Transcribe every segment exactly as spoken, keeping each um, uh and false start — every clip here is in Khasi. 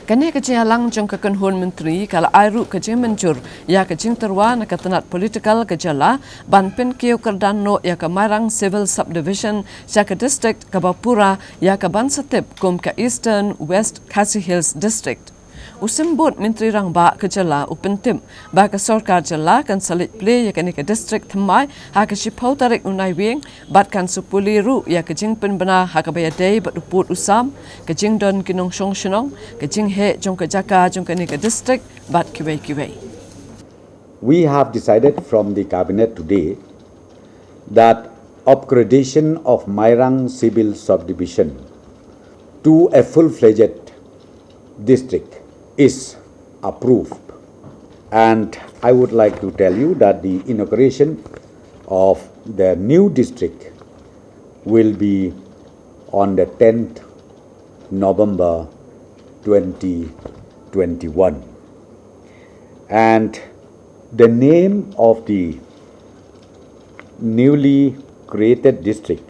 Kane ka jingïalang jong ka kynhun myntri ka la ai ruh ka jingmynjur ïa ka jingtyrwa na ka tnat political ka jylla ban pynkiew kyrdan noh ïa ka Mairang Civil Subdivision sha ka district kaba pura ïa kaban sa tip kum ka Eastern West Khasi Hills District. U Symbud Myntri Rangbah ka jylla u pyntip ba ka sorkar jylla kan sa leit plie ïa kane ka district thymmai ha ka shiphew tarik u Naiwieng bad kan sa pule ruh ïa ka jingpynbna ha kaba ïadei bad u pud u sam, ka jingdon ki nongshong shnong, ka jingheh jong ka jaka jong kane ka district bad kiwei kiwei. We have decided from the cabinet today that upgradation of Mairang Civil Subdivision to a full-fledged district is approved. And I would like to tell you that the inauguration of the new district will be on the tenth November twenty twenty-one. And the name of the newly created district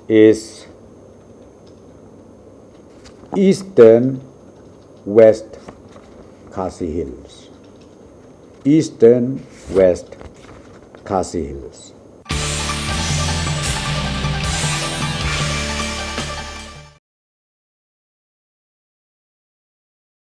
is Eastern West Khasi Hills. Eastern West Khasi Hills.